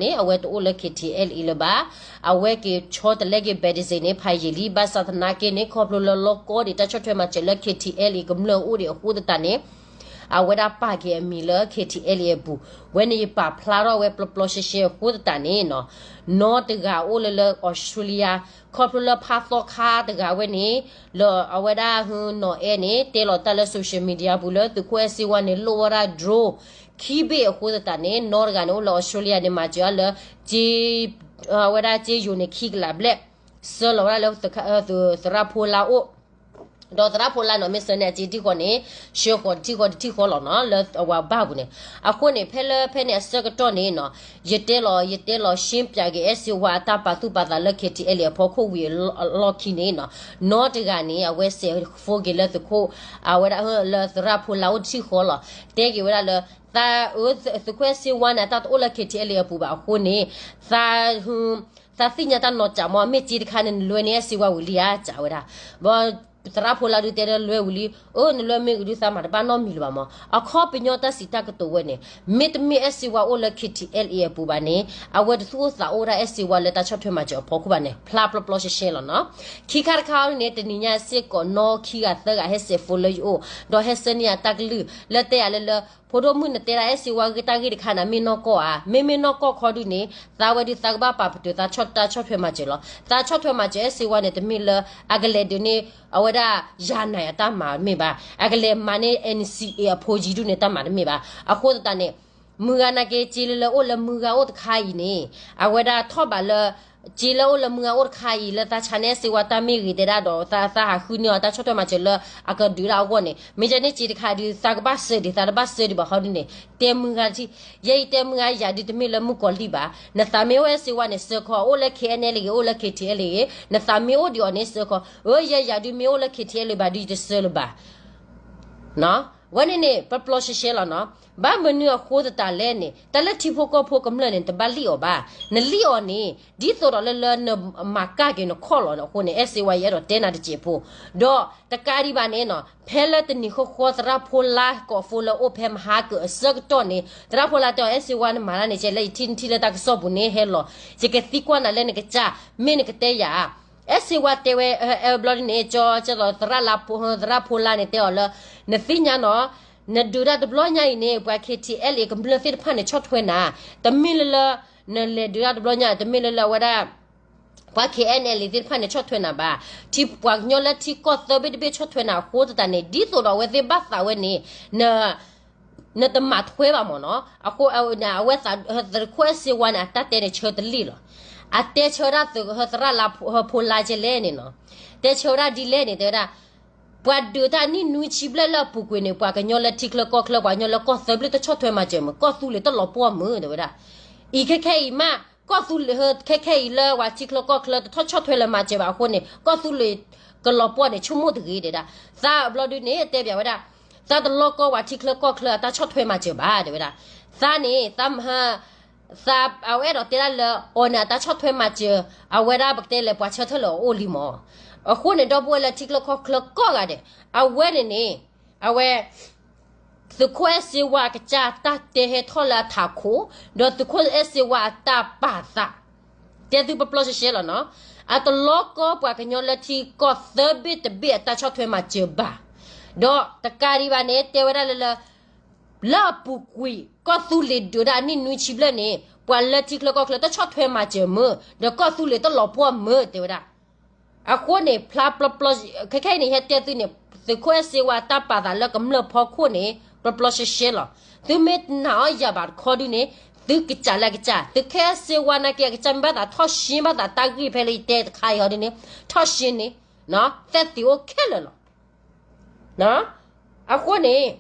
န့ၣ် အဝဲတအိၣ်လၢ K T L A လၢၤဘၣ်. အဝဲက့ၤဆီတလဲက့ၤ ဘဲးတစ့ၣ်န့ၣ် ဖးယံာ်လံ ဘၣ်ဆၣ်သနာ်က့န့ၣ် ခီဖျိလၢလီၢ်ကီဒံးတၢ်ဆီၣ်ထွဲမၤစၢၤလၢ K T L A ကမျၢၢ်အိၣ်ဒံးအဃိသတးန့ၣ် အဝဲဒၣ်ပာ်က့ၤအမံၤလၢ K T L A အပူၤ, ဝဲန့ၣ်ယပာ်ဖျါထီၣ်ဝဲပျီပျီရှဲရှဲအဃိသတးန့ၣ်နီၤ, နီတဂၤအိၣ်လၢလၢ Australia ခီဖျိလၢဖးသီခါတဂၤဝဲန့ၣ် လၢအဝဲဒၣ်နီၢ်အဲၣ်န့ၣ် တဲလီၤတၢ်လၢ social media ပူၤလၢသုးခိၣ်အဲၣ်စ့ဝါန့ၣ် လိၣ်ဝဲဒၣ် drone ခံဘ့ၣ်အဃိသတးန့ၣ် နီတဂၤန့ၣ်အိၣ်လၢ Australia န့ၣ် မၤစၢၤအီၤလၢ က့ အဝဲဒၣ်က့ယိၤန့ၣ်ခံကလးဘျဲၣ် ဆှၢလီၤဝဲဒၣ်လၢ သရၣ်ဖိလါအိၣ်, ဒီးသရၣ်ဖိလါနီၤ မ့ၢ်ဆှၢန့ၢ်အက့ထံဃီန့ၣ် ဆှၢဃီၤတထံဃီတထံဃီလီၤနီၤ လၢအဝဲဘၣ်ပူၤန့ၣ်. အဃိန့ၣ် ဖဲလၢဖဲန့ၣ်အဆၢကတီၢ်န့ၣ်နီၤ ယတဲလီၤ ယတဲလီၤ ရှင်းပြက့ၤ အဲၣ်စ့ဝါအတၢ်ပာ်သူၣ်ပာ်သးလၢ K T L A အဖီခိၣ်ဝံၤအလီၢ်ခံန့ၣ်နီၤ, နီတဂၤန့ၣ် အဝဲစဲးဖိက့ၤလၢသုးခိၣ် အဝဲဒၣ်လၢသရၣ်ဖိလါအိၣ်တထံဃီလီၤ. တဲက့ၤဝဲဒၣ်လၢ သးအၢ သုးခိၣ်အဲၣ်စ့ဝါန့ၣ် အတၢ်တအိၣ်လၢ K T L A အပူၤဘၣ်အဃိန့ၣ် သး သးသ့ၣ်ညါတၢ်နီၢ်ကၠးမ့ၢ် မ့ၢ်က့တခါန့ၣ် နလွဲန့ၢ်အဲၣ်စ့ဝါဝံၤလံဧါ ကးဝဲဒၣ်. ဘီ သရၣ်ဖိလါဒုးတဲလၢလွဲဝံၤလံ, အၢ နလွဲမ့ၢ်ဂ့ၤဒုး သးမၤတဘၣ်နီတမံၤလၢၤဘၣ်မး. အခီပညီတၢ်စံးတၢ်ကတိၤဝဲန့ၣ် မ့တမ့ၢ်အဲၣ်စ့ဝါအိၣ်လၢ K T L A အပူၤဘၣ်န့ၣ် အဝဲတသူၣ်အိၣ်သးအိၣ်ဒၣ်အဲၣ်စ့ဝါလၢတၢ်ဆီၣ်ထွဲမၤစၢၤအဖီခိၣ်ဘၣ်န့ၣ် ဖျါပျီပျီရှဲရှဲလီၤနီၤ. ခံခါတခါအံၤန့ၣ် တနံၤညါစ့ၢ်ကီး နီၢ်ခံဂၤသၢဂၤဟဲစဲးဖိလၢယအိၣ် ဒီးဟဲဆှၢန့ၢ်ယၤတၢ်ကလုၢ် လၢတဲယၤလၢလၢ ဖိဒိၣ်မုၣ် နတဲဒၣ်အဲၣ်စ့ဝါဂ့ၢ်တၢ်ဂ့ၢ်တခါန့ၣ် မ့ၢ်နီၢ်ကီၢ်ဧါ, မ့မ့ၢ်နီၢ်ကီၢ်ခီဒုးန့ၣ် သးဝဲဒုးသးကဘၣ်ပာ်ပတုာ်သးဆီၣ်တၢ်ဆီၣ်ထွဲမၤစၢၤလီၤ. သးဆီၣ်ထွဲမၤစၢၤအဲၣ်စ့ဝါန့ၣ် တမ့ၢ်လၢ အကလဲၤဒုးန့ၢ် အဝဲဒၣ်ယၤနၤအတၢ်မၤမ့ၢ်ဘၣ်, အကလဲၤမၤန့ၢ် N C A အဖိယံၤဒုးန့ၣ် တၢ်မၤတမ့ၢ်ဘၣ်. အဃိသတးန့ၣ် မုၢ်ဂၤနာ်က့ စ့လၢလၢအိၣ်လၢမုၢ်ဂၤအိၣ်တခါအံၤန့ၣ် အဝဲဒၣ်ထီၣ်ဘးလၢ စ့လၢအိၣ်လၢမုၢ်ဂၤအိၣ်တခါအံၤ လၢသးဆါန့ၢ်အဲၣ်စ့ဝါတၢ်မ့ၢ်ဂ့ၤတဲဒၣ်ဒီး သး သးဟးဃုန့ၢ်အီၤတၢ်ဆီၣ်ထွဲမၤစၢၤလၢအကဒုးဒၣ်အဂီၢ်န့ၣ် မ့ၢ်ကဲန့ၣ်စ့တခါဒုး သးကဘၣ်စၢဒံး သးတဘၣ်စၢဒံးဘၣ်ခီဒုးန့ၣ် တဲမုၢ်ဂၤတထံၣ်, ယဲအံၤတဲမုၢ်ဂၤယၤဒုး တမ့ၢ်လၢမုၣ်ကီၤလံၢ်ဘၣ်. နသးမ့ၢ်အိၣ်အဲၣ်စ့ဝါန့ၣ် စၢခီ အိၣ်လၢ K N L ဂ့ၤ အိၣ်လၢ K T L ဂ့ၤ နသးမ့ၢ်အိၣ်ဒံးအီၤန့ၣ် စၢခီ, အၢ ယဲယၤဒုးမ့ၢ်အိၣ်လၢ K T L ဘၣ်ဒုး ယတစၢလၢၤဘၣ် ဝဲန့ၣ်န့ၣ် ပျီပျီရှဲရှဲလီၤနီၤ. ဘၣ်မနုၤအဃိသတးလဲၣ်န့ၣ် တၢ်လၢထံဖိကီၢ်ဖိကမျၢၢ်န့ၣ် တဘၣ်လံၣ်အီၤဘၣ်. နလံၣ်အီၤန့ၣ် ဒ်သိးဒီးလၢလၢနမၤကၢ်က့ၤနခီၣ်လီၤန့ၣ်အဃိန့ၣ် အဲၣ်စ့ဝါ ယအဲၣ်ဒိးတဲနၤတစဲးဖိ, ဒီးတကးဒံးဘၣ်န့ၣ်နီၤ ဖဲလၢတနံၤဃီဃီ သရၣ်ဖိလါကိးဖိလၢအိၣ်ဖဲမဟါကအဆၢကတီၢ်န့ၣ် သရၣ်ဖိလါတဲအီၤ အဲၣ်စ့ဝါ နမၤတၢ်န့ၣ် ကဲလၢယထံၣ်နထံၣ်လၢတၢ်ကစီၣ်ပူၤန့ၣ် ဟဲလီၤ ယကသံကွၢ်နၤလၢနကစၢ် မ့ၢ်နကတဲယၤ အဲၣ်စ့ဝါတဲဝဲ အဲၣ်ဘျီဒ်န့ၣ် ကၠီ ကၠီ သရၣ်ဖိလါန့ၣ် တဲအီၤလၢ နသ့ၣ်ညါနီၤ နဒုးတၢ်တဘျီညါအံၤန့ၣ် ပှၤ K T L A ကမျၢၢ်သ့ၣ်တဖၣ်န့ၣ် ဆီၣ်ထွဲနၤ, တမ့ၢ်လၢလၢ နလဲၤဒုးတၢ်တဘျီညါ တမ့ၢ်လၢလၢအဝဲဒၣ် ပှၤ K N L A သ့ၣ်တဖၣ်န့ၣ်ဆီၣ်ထွဲနၤဘၣ်. ထံပှၤကညီလၢထံကီၢ်သၢဘ့ၣ်တဘ့ၣ်ဆီၣ်ထွဲနၤအဃိသတးန့ၣ် ဒ်သိးဒီးအဝဲသ့ၣ်ဘၣ်သးဝဲန့ၣ် န နတမၤထွဲဘၣ်မ့ၢ်နီၤ. အဃိ အဝဲ သရၣ်ခိၣ်အဲၣ်စ့ဝါန့ၣ် အတၢ်တဲန့ၣ် ဆၢတလ့ၢ်လီၤ. အတဲဆၢဒၣ်သရၣ်လါဖိလါကဲလဲၣ်န့ၣ်နီၤ. တဲဆၢဝဲဒၣ်ဒ်လဲၣ်န့ၣ် တဲဝဲဒၣ် ပှၤဒုးတၢ်နံၣ်နွံဆံဘျဲၣ်လၢအပူၤကွံာ်န့ၣ် ပှၤကညီလၢထံချၢကီၢ်ချၢ ပှၤကညီလၢကီၢ်သၢဘ့ၣ်တဆီၣ်ထွဲမၤစၢၤမ့ၢ် ကီၢ်သူလ့ၤတလီၤပှီၢ်မ့ၢ် တဲဝဲဒၣ်. အံၤခဲခဲအံၤမး ကီၢ်သူလ့ၤ ခဲခဲအံၤလၢပှၤထံချၢကီၢ်ချၢတဆီၣ်ထွဲလၢမၤစၢၤဘၣ်အဃိန့ၣ် ကီၢ်သူလ့ၤကလီၤပှီၢ်န့ၣ် ဆိကမိၣ်တဂ့ၤတဲဒၣ်. သးဘျီဒုန့ၣ် တဲဘၣ်ဝဲဒၣ် သးတလီၢ်ကီပှၤထံချၢကီၢ်ချၢအတၢ်ဆီၣ်ထွဲမၤစၢၤဘၣ် တဲဝဲဒၣ်. သးန့ၣ် သး သးအဝဲအဲၣ်ဒိးတဲဒၣ်လၢ အီၤန့ၣ် အတၢ်ဆီၣ်ထွဲမၤစၢၤ အဝဲဒၣ်ပကတဲလဲၣ် ပှၤဆၢထၢၣ်လၢအအိၣ်လံမ့ၢ်. အဃိန့ၣ် ဒီပုၢ်ဝဲၢ်လၢထံချၢကီၢ်ချၢကိးဂၤဒဲး အဝဲန့ၣ်န့ၣ် အဝဲ သုးခိၣ်အဲၣ်စ့ဝါအကစၢ်တၢ်တဲဟဲထီၣ်လၢအထးခိၣ် ဒီးသုးခိၣ်အဲၣ်စ့ဝါအတၢ်ပာ်သး တဲသုပျီပျီရှဲရှဲလီၤနီၤ. အတလီၢ်ကီပှၤကညီလၢထံကီၢ်သၢဘ့ၣ်တဘ့ၣ်အတၢ်ဆီၣ်ထွဲမၤစၢၤဘၣ်. ဒီးတကးဒံးဘၣ်န့ၣ် တဲဝဲဒၣ်လၢလၢ လၢအပူၤကွံာ် ကီၢ်သူလ့ၤဒုးဒၣ်အနံၣ်နွံဆံဘျဲၣ်န့ၣ် ပှၤလၢထံချၢကီၢ်ချၢတဆီၣ်ထွဲမၤစၢၤမ့ၢ် ဒီးကီၢ်သူလ့ၤတလီၤပှီၢ်မ့ၢ် တဲဝဲဒၣ်. အဃိန့ၣ် ဖျါပျီပျီ ခဲခဲအံၤန့ၣ် ဟဲတဲသုန့ၣ် သုးခိၣ်အဲၣ်စ့ဝါတၢ်ပာ်သးလၢကမျၢၢ်ဖီခိၣ်န့ၣ် ပျီပျီရှဲရှဲလီၤ. သုမ့ၢ်နာ်အီၤယၤဘၣ်တခီဒုန့ၣ် သုကစၢ်လၢအကစၢ် သုးခိၣ်အဲၣ်စ့ဝါနာ်က့ အကစၢ်မ့ၢ်ဘၣ်သးထီၣ်ရှ့ဘၣ်သးတၢ်ဂ့ၢ်ဖဲလၢယတဲတခါအံၤဟီဒုန့ၣ် ထီၣ်ရှ့န့ၣ် သဲသ့ၣ်အိၣ်ခဲလၢာ်လီၤ. အဃိန့ၣ်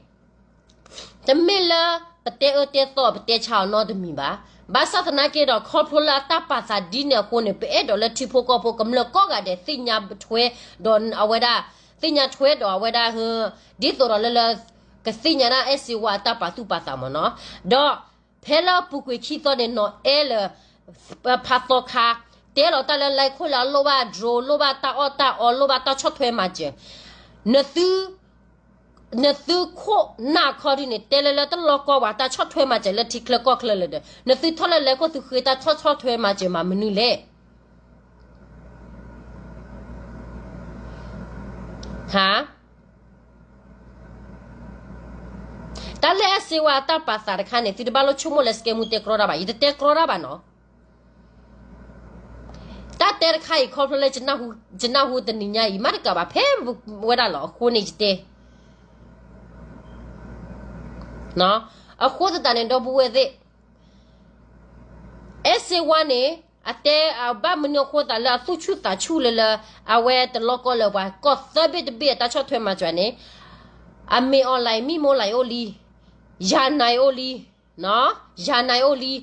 တမ့ၢ်လၢပတဲအၢတဲသီ ပတဲဆါအီၤနီတမံၤဘၣ်. ဘၣ်ဆၣ်သနာ်က့ဒီး ခီဖျိလၢအတၢ်ပာ်သးဒ်န့ၣ်အဃိန့ၣ် ပအဲၣ်ဒိးလၢထံဖိကီၢ်ဖိကမျၢၢ်ကိးဂၤဒဲး သ့ၣ်ညါထွဲဒီးအဝဲဒၣ် သ့ၣ်ညါထွဲဒီးအဝဲဒၣ် ဒ်သိးဒီးလၢလၢ ကသ့ၣ်ညါဒၣ်အဲၣ်စ့ဝါအတၢ်ပာ်သူၣ်ပာ်သးမ့ၢ်နီၤ. ဒီးဖဲလၢအပူၤကွံာ်ခံသီန့ၣ် နီၢ်အဲၣ်လၢ ဖးသီခါ တဲလီၤတၢ်လၢ လဲခိၣ်လၢအလိၣ်ဘၣ် drone လိၣ်ဘၣ် တၢ်အီၣ်တၢ်အီ လိၣ်ဘၣ်တၢ်ဆီၣ်ထွဲမၤစၢၤ နသု နသုခိၣ်နၢ်ခီဒုန့ၣ် တဲလၢလၢတလီၢ်ကီၢ်ဝဲတၢ်ဆီၣ်ထွဲမၤစၢၤလၢထံချၢကီၢ်ချၢလၢၤဒီး နသုထီၣ်လၢလဲၤခိၣ်သုဃ့တၢ်ဆီၣ်ဆီၣ်ထွဲမၤစၢၤမၤမနုၤလဲၣ်. ဟါ, တၢ်လၢအဲၣ်စ့ဝါအတၢ်ပာ်သးတခါန့ၣ် သုတဘၣ်လိၣ်ဆိကမိၣ်လၢစကဲမူတဲကြီတၢ်ဘၣ်, ယတတဲကြီတၢ်ဘၣ်နီၤ. တၢ်တဲတခါအံၤခီဖျိလၢ ယနၢ်ဟူတနံၤညါအံၤ မ့ၢ်တကးဘၣ်ဖဲဝဲဒၣ်လီၤ အဃိန့ၣ်ယတဲ အဃိသတးန့ၣ် ဒီပုၢ်ဝဲၢ်သ့ၣ်, အဲၣ်စ့ဝါန့ၣ် အတဲအဘၣ်မနုၤအဃိသတးလၢအသူၣ်ဆူၣ်သးဆူၣ်လၢလၢ အဝဲတလီၢ်ကီၢ်လၢပှၤကီၢ်သၢဘ့ၣ်တဘ့ၣ်အတၢ်ဆီၣ်ထွဲမၤစၢၤန့ၣ်, အမ့ၢ် online မံမီၢ် online အိၣ်လံ, ယၤနၤအိၣ်လံ, ယၤနၤအိၣ်လံ, ဒီး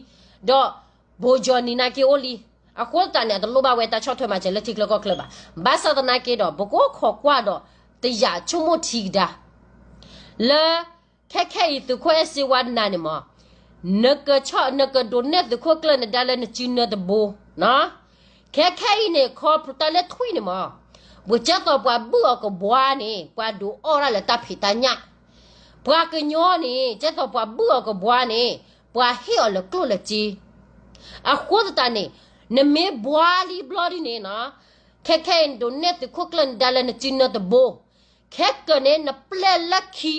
ဘိကၠီနံၤနာ်က့အိၣ်လံ. အဃိသတးန့ၣ် အတလိၣ်ဘၣ်ဝဲတၢ်ဆီၣ်ထွဲမၤစၢၤလၢထံချၢကီၢ်ချၢဘၣ်. ဘၣ်ဆၣ်သနာ်က့ဒီး ပကအိၣ်ခိးကွၢ်ဒီး တယာ်ဆိကမိၣ်ထံကဒါ လၢ ခဲခဲအံၤသုးခိၣ်အဲၣ်စ့ဝါနၤန့ၣ်မး, နကဆီၣ် နကဒိးနဲၣ်သုးခိၣ်ကျၢၢ်နဒါလၢနစုနၢတဘိ, ခဲခဲအံၤန့ၣ် ခီဖျိတၢ်လၢထွံၣ်န့ၣ်မး, ပကဲသိးပှၤဘုၣ်အီၤကဘှါန့ၣ် ပှၤဒိးအီၣ်ဒၣ်လၢတၢ်ဖံးတၢ်ညၣ်, ပှၤကညီန့ၣ် ကဲသိးပှၤဘုၣ်အီၤကဘှါန့ၣ် ပှၤဟ့ၣ်အီၤလၢကျိၣ်လၢစ့. အဃိသတးန့ၣ် နမ့ၢ်ဘှါလံဘျီဒ်န့ၣ်နီၤ, ခဲခဲအံၤနဒိးနဲၣ်သုးခိၣ်ကျၢၢ်နဒါလၢနစုနၢတဘိ, ခဲကၢန့ၣ် နပျဲၢ်လၢခံ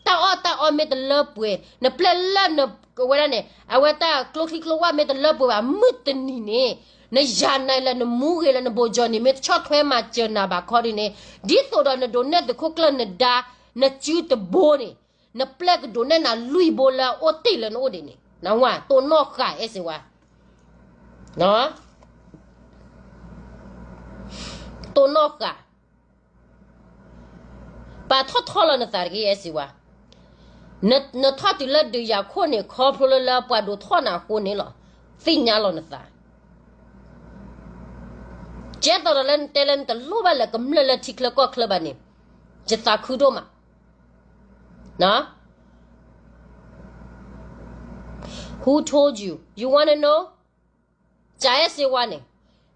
တၢ်အီၣ်တၢ်အီမ့ၢ်တလၢပှဲၤ, နပျဲၢ်လၢနဝဲဒၣ်န့ၣ် အဝဲတၢ်ကျိချံကျိဝၢ်မ့ၢ်တလၢပှဲၤဘၣ် မုၢ်တနံၤန့ၣ် နယၤနၤလၢနမူဂ့ၤလၢ နဘိကၠီန့ၣ် မ့ၢ်တဆီၣ်ထွဲမၤစၢၤနၤဘၣ်ခီဒ်န့ၣ်, ဒ်သိးဒီးနဒိးနဲၣ်သုးခိၣ်ကျၢၢ်နဒါ နစုတဘိန့ၣ်, နပျဲၢ်ကဒိးနဲၣ်နၤလွံၢ်ဘိလၢအအိၣ်တ့ၢ်လၢနအိၣ်ဒံးန့ၣ်, နဝၤ တိၢ်နီၣ်ဃာ်အဲၣ်စ့ဝါ, တိၢ်နီၣ်ဃာ် ပာ်ထီၣ်ထီလီၤနသးတက့ၢ် အဲၣ်စ့ဝါ, နထီၣ်တုၤလၢဒုးယၤခိၣ်န့ၣ် ခီဖျိလၢလၢပှၤဒိးထီၣ်နၤအဃိန့ၣ်လီၤ, သ့ၣ်ညါလီၤနသး, ကဲသိးဒီးလၢနတဲလၢနတလိၣ်ဘၣ်လၢကမျၢၢ်လၢထံချၢကီၢ်ချၢဘၣ်န့ၣ်, ယသးခုဒိၣ်မး Who told you? You wanna know? ကအဲၣ်စ့ဝါန့ၣ်,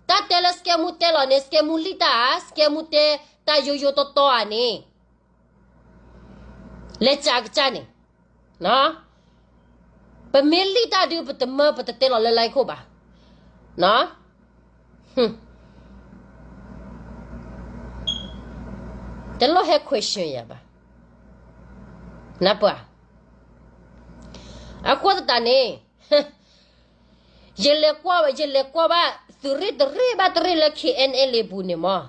တၢ်တဲလၢစကဲမူတဲလီၤန့ၣ် စကဲမူလံၣ်တၢ်ဧါ, စကဲမူတဲတၢ်ယိယိတီတီဧါန့ၣ်, လဲၤကကန့ၣ်, ပမ့ၢ်လံၣ်တၢ်ဒုး ပတမၢပတတဲလီၤလၢ live ခိၣ်ဘၣ်, တလိၣ်ဟဲ question ယၤဘၣ်, နပှၤ, အဃိသတးန့ၣ် ယလဲၤကွၢ်ဘၣ် ယလဲၤကွၢ်ဘၣ် သုးရ့ၣ်တရ့ၣ်ဘၣ်တရ့ၣ်လၢ K N L A ပူၤန့ၣ်မး,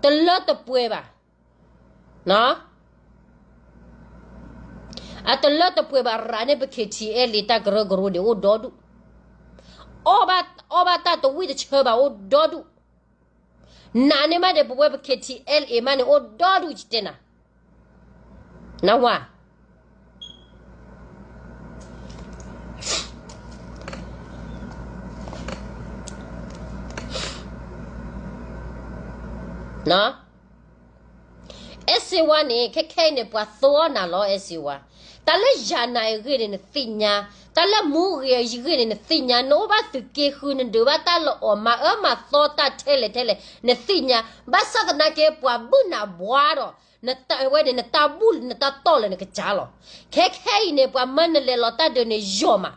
တလၢတပှဲၤဘၣ်, အတလၢတပှဲၤဘၣ်ရၤန့ၣ် ပ K T L A တၢ်ကရၢကရိန့ၣ်အိၣ်ဒီဒူၣ်, အီၣ်ဘၣ်တၢ်တဝံၣ်တဆၢဘၣ်အိၣ်ဒီဒူၣ်, နးန့ၢ်မးဒီး ပဝဲပ K T L A မးန့ၣ်အိၣ်ဒီဒူၣ် ယတဲနၤ, နဝၤ အဲၣ်စ့ဝါန့ၣ် ခဲခဲအံၤန့ၣ် ပှၤသိအီၣ်နၤလီၤ အဲၣ်စ့ဝါ, တၢ်လၢယၤနၤအဂ့ၢ်န့ၣ် နသ့ၣ်ညါ, တၢ်လၢမူဂ့ၤအဂ့ၢ်န့ၣ် နသ့ၣ်ညါ, နအိၣ်ဘၣ်သုးက့ဃု နဒုးဘၣ်တၢ်လၢအီၣ်မၤအၢမၤသီတၢ်ထဲလဲၣ်ထဲလဲၣ် နသ့ၣ်ညါ, ဘၣ်ဆၣ်သနာ်က့ ပှၤဘုၣ်နၤဘှါဒီး နတၢ်ဝဲန့ၣ် နတၢ်ဘူၣ်နတၢ်တီၢ်လၢနကစၢ်လီၤ. ခဲခဲအံၤန့ၣ် ပှၤမၢနလဲၤလီၤတၢ်ဒုးန့ၣ် ယီၢ်မး,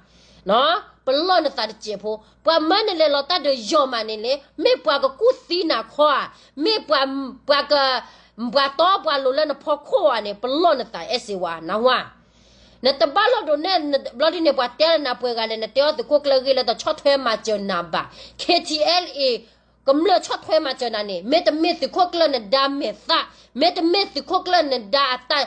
ပလီၢ်နသးတစဲးဖိ, ပှၤမၢနလဲၤလီၤတၢ်ဒုးယီၢ်မးန့ၣ်န့ၣ် မ့ၢ်ပှၤကကူၣ်သံနၤခီဧါ, မ့ၢ်ပှၤ ပှၤက ပှၤတီပှၤလိၤလၢနဖီခိၣ်ဧါန့ၣ် ပလီၢ်နသး အဲၣ်စ့ဝါ နဝၤ နတဘၣ်လိၣ်ဒိးနဲၣ်ဘျီဒ်န့ၣ် ပှၤတဲလၢနၤပှဲၤဂၤလဲၣ်, နတဲအီၤသုးခိၣ်ကျၢၢ်ဂ့ၢ်လၢတဆီၣ်ထွဲမၤစၢၤနၤဘၣ်, K T L A ကမျၢၢ်ဆီၣ်ထွဲမၤစၢၤနၤန့ၣ် မ့တမ့ၢ်သုးခိၣ်ကျၢၢ်နဒါမဲာ်သၣ်, မ့တမ့ၢ်သုးခိၣ်ကျၢၢ်နဒါအတၢ်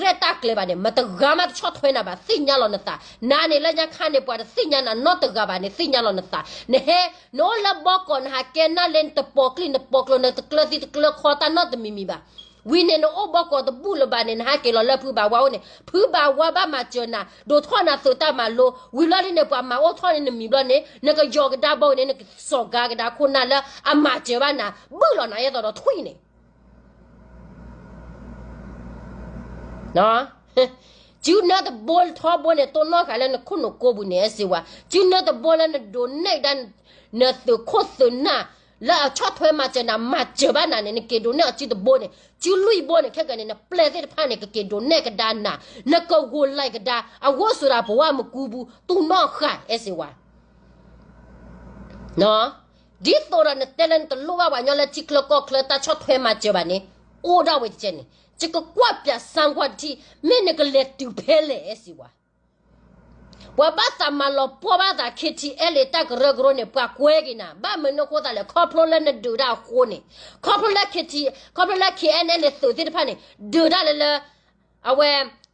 ရဲၣ်တၢ်ကျဲၤဘၣ်န့ၣ် မတဂၤမးတဆီၣ်ထွဲနၤဘၣ် သ့ၣ်ညါလီၤနသး, နၤန့ၣ်လၢညါခါန့ၣ် ပှၤတသ့ၣ်ညါနၤနီတဂၤဘၣ်န့ၣ် သ့ၣ်ညါလီၤနသး, နဟဲ နအိၣ်လၢဘီကီး နဟးကဲနၢ်လၢနတပိာ်ကျံၣ်နပိာ်ကျိၤ နတကျၢၤသံတကျၢၤခီတၢ်နီတမံၤမံၤဘၣ်. ဝံၤန့ၣ် နအိၣ်ဘီကီးတဘူၣ်လၢၤဘၣ်န့ၣ် နဟဲက့ၤလီၤလၢဖုဘၣ်ဝါအိၣ်န့ၣ် ဖုဘၣ်ဝါဘၣ်မၤစၢၤနၤ ဒိးထီၣ်နၤသုးတၢ်မၤလိ, ဝံၤလီၤဒ်န့ၣ် ပှၤမၤအိၣ်ထီၣ်န့ၣ်နမံၤဘျီန့ၣ် နကယီၤကဒါဘီန့ၣ် နကစီၤကၤကဒါခိၣ်နၢ်လၢအမၤစၢၤဘၣ်နၤ ဘုၣ်လီၤနၤ အဲၣ်သိးဒီးထွံၣ်န့ၣ် စုနၢတဘိထီဘိန့ၣ် တိၢ်နီၣ်ဃာ်လၢနခိၣ်နူာ်ကိးပူၤန့ၣ် အဲၣ်စ့ဝါ, စုနၢတဘိလၢနဒိးနဲၣ်ဒၣ် နသုးခိၣ်သုးနၢ် လၢအဆီၣ်ထွဲမၤစၢၤနၤ မၤစၢၤဘၣ်နၤန့ၣ် နက့ၤဒိးနဲၣ်အီၤစုတဘိန့ၣ် စုလွံၢ်ဘိန့ၣ် ခဲကနံၣ်န့ၣ် နပျဲၢ်သ့ၣ်တဖၣ်န့ၣ် ကက့ၤဒိးနဲၣ်ကဒါနၤ, နကဂိၤလံကဒါ, အဂိၢ်ဆိးဒၣ်ပဝဲမကူပူၤ တူၢ်နီၣ်ဃာ် အဲၣ်စ့ဝါ ဒ်သိးဒီးနတဲလၢနတလိၣ်ဘၣ်ပှၤကညီလၢထံချၢကီၢ်ချၢတၢ်ဆီၣ်ထွဲမၤစၢၤဘၣ်န့ၣ်, အိၣ်ဒၣ်ဝဲတကဲန့ၣ်, ယကကွၢ်ပၠးစၣ်ကွၢ်တထံၣ်, မ့ၢ်နကလဲၤတုၤဖဲလဲၣ် အဲၣ်စ့ဝါ. ပှၤဘၣ်သးမၤလီၤပှီၢ်ဘၣ်သး ခ့ထံအဲလ့း တၢ်ကရၢကရိန့ၣ် ပှၤကွဲက့ၤနၤ, ဘၣ်မနုၤအဃိသတးလဲၣ်, ခီဖျိလၢနဒုးတၢ်အဃိန့ၣ်, ခီဖျိလၢခ့ထံ, ခီဖျိလၢ ခ့အဲလ့း သုးသ့ၣ်တဖၣ်န့ၣ် ဒုးတၢ်လၢလၢ အဝဲ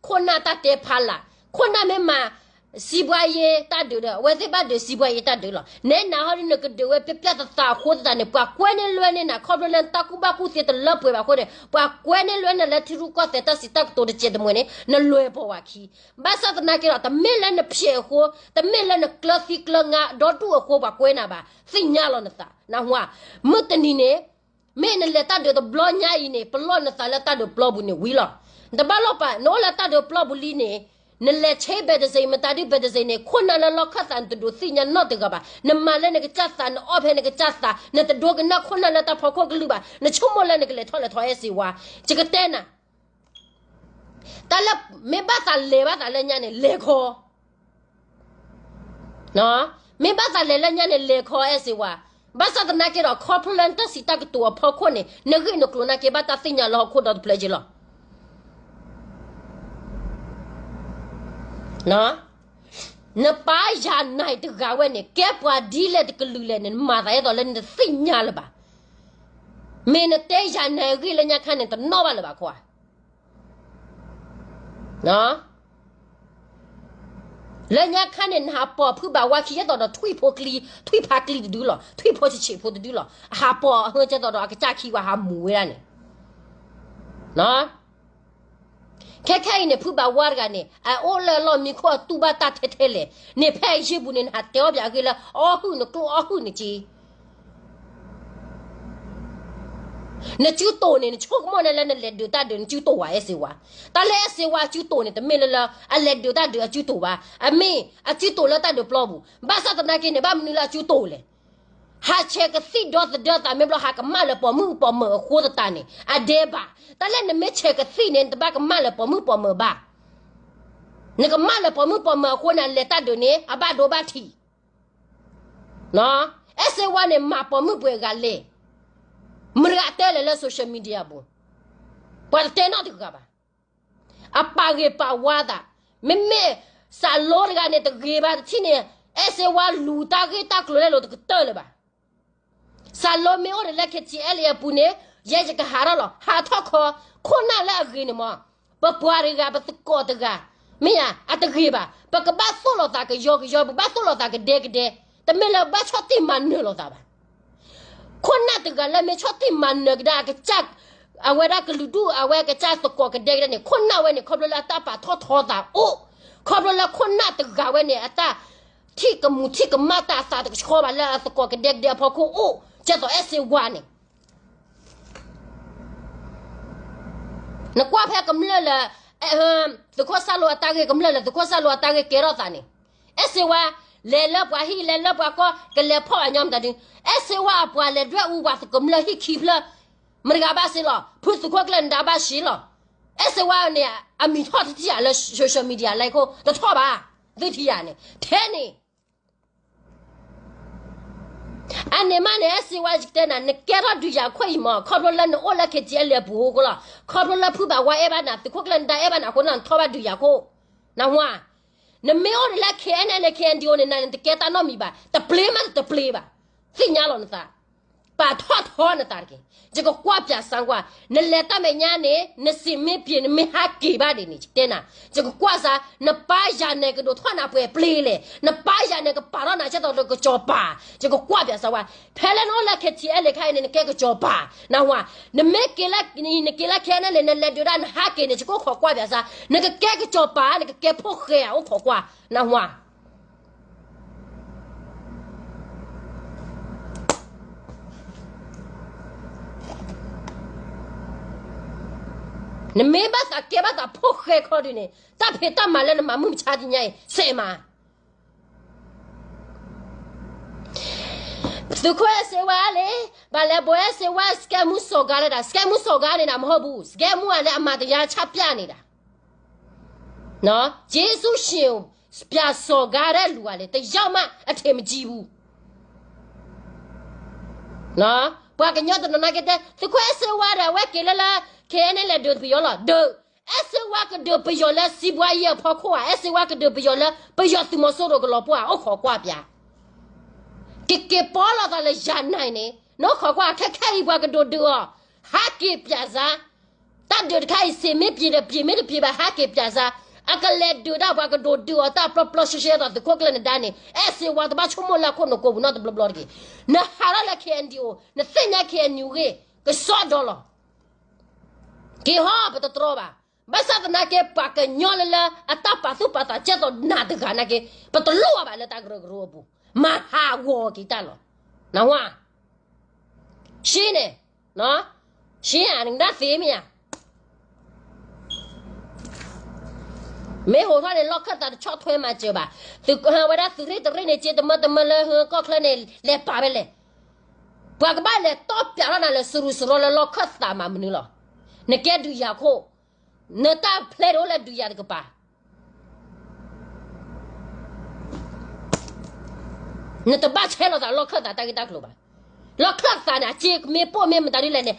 ခိၣ်နၢ်တၢ်တဲဖးလာ်, ခိၣ်နၢ်မ့ၢ်မၤ စံးဘှါယ့တၢ်ဒုးဒီး အဝဲသ့ၣ်ဘၣ်ဒုးစံးဘှါယ့တၢ်ဒုးလီၤ. နဲနၤဟီဒ်နကဒုးဝဲပျၢ်ပျၢ်သးသးအဃိသတးန့ၣ် ပှၤကွဲန့ၢ်လွဲန့ၢ်နၤ ခီဖျိလၢနတၢ်ကူၣ်ဘၣ်ကူၣ်သ့တလၢပှဲၤဘၣ်အဃိန့ၣ် ပှၤကွဲန့ၢ်လွဲနၤလၢထံရူၢ်ကီၢ်သဲးတၢ်စံးတၢ်ကတိၤတစဲးတမှဲၤန့ၣ် နလွဲၢ်ပီၢ်ဝဲခံ, ဘၣ်ဆၣ်သနာ်က့ဒီး တမ့ၢ်လၢနဖျဲးအဃိ, တမ့ၢ်လၢနကျၢၤသံကျၢၤငါဒီဒူၣ်အဃိ ပှၤကွဲနၤဘၣ်, သ့ၣ်ညါလီၤနသး, နၢ်ဟူဧါ, မုၢ်တနံၤန့ၣ် မ့ၢ်နလဲၤတၢ်ဒုးတဘျီညါအံၤန့ၣ် ပလီၢ်နသးလၢတၢ်ဒုးပျီပူၤန့ၣ်ဝံၤလီၤ. နတဘၣ်လီၢ်ပာ်, နအိၣ်လၢတၢ်ဒုးပျီပူၤလံန့ၣ်, နလဲၤဆ့ ဘဲတစ့ မတၤဒုး ဘဲတစ့န့ၣ် ခိၣ်နၢ်လၢလီၢ်ခၢၣ်သး နတဒိးသ့ၣ်ညါနီတဂၤဘၣ်. နမၤလၢနကစၢ်သး, နအီၣ်ဖဲနကစၢ်သး, နတဒိကနၣ်ခိၣ်နၢ်လၢတၢ်ဖီခိၣ်ကလုၢ်ဘၣ်. နဆိကမိၣ်လၢနကလဲၤထီၣ်လဲၤထီ အဲၣ်စ့ဝါ, ယကတဲနၤ တၢ်လၢ မ့ၢ်ဘၣ်သးလဲၤဘၣ်သးလၢညါန့ၣ် လဲၤခီ, မ့ၢ်ဘၣ်သးလဲၤလၢညါန့ၣ် လဲၤခီ အဲၣ်စ့ဝါ, ဘၣ်ဆၣ်သနာ်က့ဒီး ခီဖျိလၢနတၢ်စံးတၢ်ကတိၤအဖီခိၣ်န့ၣ် နဂ့ၢ်နကျိၤနာ်က့ ဘၣ်တၢ်သ့ၣ်ညါလၢဟီၣ်ခိၣ်ဒီတဖျၢၣ်က့လီၤ. နပၢ်ယၤနၤတဂၤဝဲန့ၣ် ကဲပှၤဒ်လဲၣ်တကလုာ်လဲၣ်န့ၣ် နမၤသးအဲၣ်ဒိးလၢနတသ့ၣ်ညါလၢၤဘၣ်. မ့ၢ်နတဲယၤနၤအဂ့ၢ်လၢညါခါန့ၣ် တနီၣ်ဘၣ်လၢၤဘၣ်ခွါ လၢညါခါန့ၣ် နဟးပိာ်ဖုဘၣ်ဝါခံ ဒ်သိးဒီးထွံၣ်ဖိကျံ, ထွံၣ်ဖးကျံတဒုလီၤ, ထွံၣ်ဖိဆံးဆံးဖိတဒုလီၤ, အဟးပိာ်အဟၢကဲသိးဒီးအကစၢ်ခံဝဲဟးမူၤဝဲဒၣ်န့ၣ်. ခဲခဲအံၤန့ၣ် ဖုဘၣ်ဝါတဂၤန့ၣ် အအိၣ်လၢအလီၢ်မံခိၣ် အတူၢ်ဘၣ်တၢ်ထဲထဲလဲၣ်န့ၣ် ဖဲအယ့ၢ်ပူၤန့ၣ် နဟးတဲအီၣ်ပၠးအဂ့ၢ်လၢ အီၣ်ဟုၣ်နကျိၣ်အီၣ်ဟုၣ်နက့ နစုတိာ်န့ၣ် နဆိကမိၣ်န့ၣ်လၢနလဲၤဒုးတၢ်ဒုး နစုတိာ်ဝဲ အဲၣ်စ့ဝါ. တၢ်လၢအဲၣ်စ့ဝါအစုတိာ်န့ၣ် တမ့ၢ်လၢလၢ အလဲၤဒုးတၢ်ဒုးအစုတိာ်ဘၣ်. အမ့ၢ်အစုတိာ်လၢတၢ်ဒုးပျီပူၤ. ဘၣ်ဆၣ်သနာ်က့န့ၣ် ဘၣ်မနုၤလၢအစုတိာ်လဲၣ်. ဟးဆဲးကသံၣ်ဒီသဒၢသး မ့ၢ်ဘျီဟးကမၣ်လၢပိာ်မုၣ်ပိာ်မၢၤအဃိသတးန့ၣ် အဒဲးဘၣ်. တၢ်လၢနမ့ၢ်ဆဲးကသံၣ်န့ၣ် နတဘၣ်ကမၣ်လၢပိာ်မုၣ်ပိာ်မၢၤဘၣ်. နကမၣ်လၢပိာ်မုၣ်ပိာ်မၢၤအဃိန့ၣ် အလဲၤတၢ်ဒုးန့ၣ် အဘၣ်ဒိဘၣ်ထံး အဲၣ်စ့ဝါန့ၣ် မၤပိာ်မုၣ်ပှဲၤဂၤလဲၣ်. မတၤဂၤတဲလဲၣ်လၢ social media ပူၤ, ပှၤတတဲနီတဂၤဘၣ်. အပာ်ဂ့ၤပာ်ဝါသး, မ့မ့ၢ်စးလိတဂၤန့ၣ် တဂ့ၤဘၣ်တထံၣ်န့ၣ် အဲၣ်စ့ဝါလူၤတၢ်ဂ့ၢ်တၢ်ကျိၤလဲၣ်လိၤတကတၢၢ်လၢၤဘၣ်. စးလိမ့ၢ်အိၣ်ဒီးလၢ ခ့ထံအဲလ့အပူၤန့ၣ် ယဲယကဟးထီၣ်လီၤ. ဟးထီၣ်ခီ, ခိၣ်နၢ်လၢအဂ့ၤန့ၣ်မ့ၢ် ပပှၤတဂၤ ပသကိးတဂၤ, မ့ၢ်ဧါ, အတဂ့ၤဘၣ်. ပကဘၣ်သိၣ်လိာ်သးကယီကယီ, ပဘၣ်သိၣ်လိာ်သးကဒဲကဒဲ, တမ့ၢ်လၢဘၣ်ဆီၣ်တံၢ်မၤနၢၤလိာ်သးဘၣ်. ခိၣ်နၢ်တဂၤလၢမ့ၢ်ဆီၣ်တံၢ်မၤနၢၤကဒါအကစၢ်, အဝဲဒၣ်ကလုာ်ဒူၣ် အဝဲအကစၢ်သကိးကဒဲကဒဲန့ၣ် ခိၣ်နၢ်ဝဲန့ၣ် ခီဖျိလၢအတၢ်ပာ်ထီၣ်ထီသးအိၣ်, ခီဖျိလၢခိၣ်နၢ်တဂၤဝဲန့ၣ် အတၢ်ထံၣ်ကမူးထံၣ်ကမၣ်တၢ်အသးတကဆှီဘၣ်လၢအသကိးကဒဲကဒဲအဖီခိၣ်အိၣ်, ကဲသိးအဲၣ်စ့ဝါန့ၣ် နကွၢ်ဖဲကမျၢၢ်လၢ သုးခိၣ်စၢ်လိအတၢ်ဂ့ၢ် ကမျၢၢ်လၢသုးခိၣ်စၢ်လိအတၢ်ဂ့ၢ်ကဲထီၣ်သးန့ၣ်, အဲၣ်စ့ဝါ လဲၤလၢပှၤဟံၣ် လဲၤလၢပှၤကီၢ် ကလဲၤဖီၣ်အညီမတၤဒု, အဲၣ်စ့ဝါအပှၤလဲၤဒွဲၣ်အူပှၤသကိးကမျၢၢ်ဟံၣ်ခံဖျၢၣ်, မတၤဂၤဘၣ်စ့လီၤ, ဖုသုးခိၣ်ကျၢၢ်နဒါဘၣ်စ့လီၤ. အဲၣ်စ့ဝါန့ၣ် အမံၤထီၣ်တထံၣ်ဧါလၢ social media လၢခိၣ် တထီၣ်ဘၣ်, သုထံၣ်ဧါန့ၣ် ထဲန့ၣ် အန့ၣ်မးန့ၣ် အဲၣ်စ့ဝါယကတဲနၤ နကဲထီၣ်ဒုးယၤခိၣ်အံၤမး ခီဖျိလၢနအိၣ်လၢ ခ့ထံအဲလ့အပူၤအဃိလီၤ. ခီဖျိလၢဖုဘၣ်ဝါအဲၣ်ဘၣ်နၤ သုးခိၣ်ကျၢၢ်နဒါအဲၣ်ဘၣ်နၤအဃိ နထီၣ်ဘၣ်ဒုးယၤခိၣ်, နဟါ, နမ့ၢ်အိၣ်ဒံးလၢ ခ့အဲလ့ ခ့အဲဒ့အိ န့ၣ် နတကဲတၢ်နီတမံၤဘၣ်, တပျ့ၤမးတပျ့ၤဘၣ်, သ့ၣ်ညါလီၤနသး ပာ်ထီၣ်ထီနသးတက့ၢ်. ယကကွၢ်ပၠးစၢ်ကွၢ်, နလဲၤတၢ်မဲာ်ညါန့ၣ် နစံးမ့ၢ်ပျ့ၤ နမ့ၢ်ဟးက့ၤဘၣ်ဒ်န့ၣ် ယတဲနၤ, ယကကွၢ်စၢ် နပၢ်ယၤန့ၣ် ကဒိးထီၣ်နၤပှဲၤပျ့ၤလဲၣ်, နပၢ်ယၤန့ၣ် ကပာ်ထီၣ်နၤကဲသိးဒီးကစီၤပၤ, ယကကွၢ်ပၠးစၢ်ဝဲ, ဖဲလၢနအိၣ်လၢ ခ့ထံအဲလ့ ခါအံၤန့ၣ် နကဲကစီၤပၤ, နဟါ, နမ့ၢ်က့ၤလၢ နက့ၤလၢ ခ့အဲလ့ နလဲၤဒုးဒၣ် နဟးက့ၤန့ၣ် ယကအိၣ်ခိးကွၢ်ပၠးစၢ်, နကကဲကစီၤပၤ နကကဲဖိၣ်ဃဲဧါ အိၣ်ခိးကွၢ်, နဟါ နမ့ၢ်ဘၣ်သးကဲဘၣ်သးဖိၣ်ဃဲခီဒုးန့ၣ် တၢ်ဖံးတၢ်မၤလၢနမၤမုၢ်မဆါတနံၤညါအံၤ စဲးမး, သုးခိၣ်အဲၣ်စ့ဝါလံ, ဘၣ်လဲၤဘိးအဲၣ်စ့ဝါ စကဲမူစီၤဂါလၢဒၣ်, စကဲမူစီၤဂါန့ၣ်ဒၣ်မ့ၢ်ဟီၣ်ဘူး, စကဲမူအလဲၤအမၤတယါဆၣ်ပျၢ်န့ၣ်ဒၣ်, က့စူၣ်ရှ့ၣ် ပၠးစီၤဂါရဲလူၤအလဲၤ တယီမး အထံးမကံဘူး. ပှၤကညီတနီၤနာ်က့တဲ သုးခိၣ်အဲၣ်စ့ဝါဒီး အဝဲက့ၤလၢလၢ ခဲအံၤန့ၣ်လဲၤဒုးပယီၤလီၤ, ဒုး, အဲၣ်စ့ဝါကဒုးပယီၤလၢစံးဘှါယဲၢ်အဖီခိၣ်ဧါ, အဲၣ်စ့ဝါကဒုးပယီၤလၢ ပယီၤသုးမီၤစိရိၤကလီၤပှီၢ်ဧါ, အိၣ်ခိးကွၢ်ပၠး ကက့ၤပီလီၤသးလၢယၤနၤအံၤန့ၣ် နအိၣ်ခိးကွၢ် ခဲခဲအံၤပှၤကဒိးဒုးအီၤ, ဟးက့ၤပၠးစါ, တၢ်ဒုးတခါအံၤ စ့မ့ၢ်ပျံၤဒီးပျံၤ မ့ၢ်တပျံၤဘၣ်ဟးက့ၤပၠးစါ, အကလဲၤဒုးဒၣ်ပှၤကဒိးဒုးအီၤတၢ်ပျီပျီရှဲရှဲဒီးသုးခိၣ်ကျၢၢ်နဒါန့ၣ် အဲၣ်စ့ဝါတဘၣ်ဆိကမိၣ်လၢအခိၣ်နူာ်ကိးပူၤနီတဘျီဘျီတဂ့ၤ, နဟးထီၣ်လၢ K N D O နသ့ၣ်ညါ K N U ဂ့ၢ် ကစီဒီလီၤ က့ၤဟီၣ်ပတတြီဘၣ်, ဘၣ်ဆၣ်သနာ်က့ ပှၤကညီလၢလၢအတၢ်ပာ်သူၣ်ပာ်သးကဲသိးနၤတဂၤနာ်က့ ပတလိၣ်အီၤဘၣ်လၢတၢ်ကရၢကရိအပူၤ, မၤဟးဂီၤက့ၤတၢ်လီၤ, နဝၤ, ရှ့န့ၣ်, ရှ့ဧါ နကဒၣ်သ့မ့ၢ်ဧါ မ့ၢ်ဟိးထီၣ်န့ၣ် လီၢ်ခၢၣ်သးတဆီၣ်ထွဲမၤစၢၤဘၣ်, ဝဲဒၣ်သုးရ့ၣ်တရ့ၣ်န့ၣ် က့တမၢတမၢလၢဟၢကီၢ်ချၢန့ၣ် လဲၤပာ်ဖဲလဲၣ်, ပှၤကဘၣ်လဲၤတီၢ်ပၠးထီၣ်နၤလၢစရူးစရီလၢလီၢ်ခၢၣ်သးမးမနုၤလီၤ, နကဲဒုးယၤခိၣ်, နတၢ်ဖျဲးတအိၣ်လၢဒုးယၤတကပၤ နတဘၣ်ဆဲးလီၤသးလၢလီၢ်ခၢၣ်သးတၢ်ဂ့ၢ်တၢ်ကျိၤဘၣ်, လီၢ်ခၢၣ်သးန့ၣ် အစ့မ့ၢ်ပိၢ်မ့ၢ်မတၤဒ်လဲၣ်န့ၣ်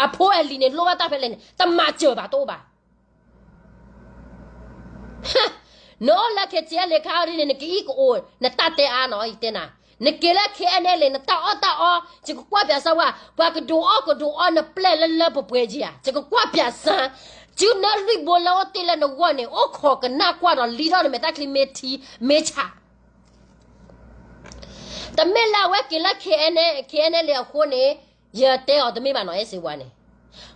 အဖိအလံၤန့ၣ် လိၣ်ဘၣ်တၢ်ဖဲလဲၣ်န့ၣ် တမၤစၢၤဘၣ်တအိၣ်ဘၣ် နအိၣ်လၢ K T L ခါအံၤဒ်န့ၣ် နကအံၣ်ကအိၣ် နတၢ်တဲအါနီၤ ယတဲနၤ, နက့ၤလၢ K N L နတၢ်အီၣ်တၢ်အီ ယကကွၢ်ပၠးစၢၤဝဲ, ပှၤကဒုးအီၣ်ကဒုးအီနပျဲၢ်လၢလၢပှဲၤပှဲၤက့ၤဧါ, ယကကွၢ်ပၠးစၢၤ, စုနၢလွံၢ်ဘိလၢအိၣ်တ့ၢ်လၢနဂီၢ်န့ၣ် အိၣ်ခိးကနၣ်ကွၢ်ဒီးလံထီၣ်နမဲာ်တၢ်ချံမ့ၢ်ထံမ့ၢ်ဆး တမ့ၢ်လၢအဝဲက့ၤလၢ K N L အဃိန့ၣ် ယတဲအီၤတမ့ၢ်ဘၣ်နီၤ အဲၣ်စ့ဝါန့ၣ်,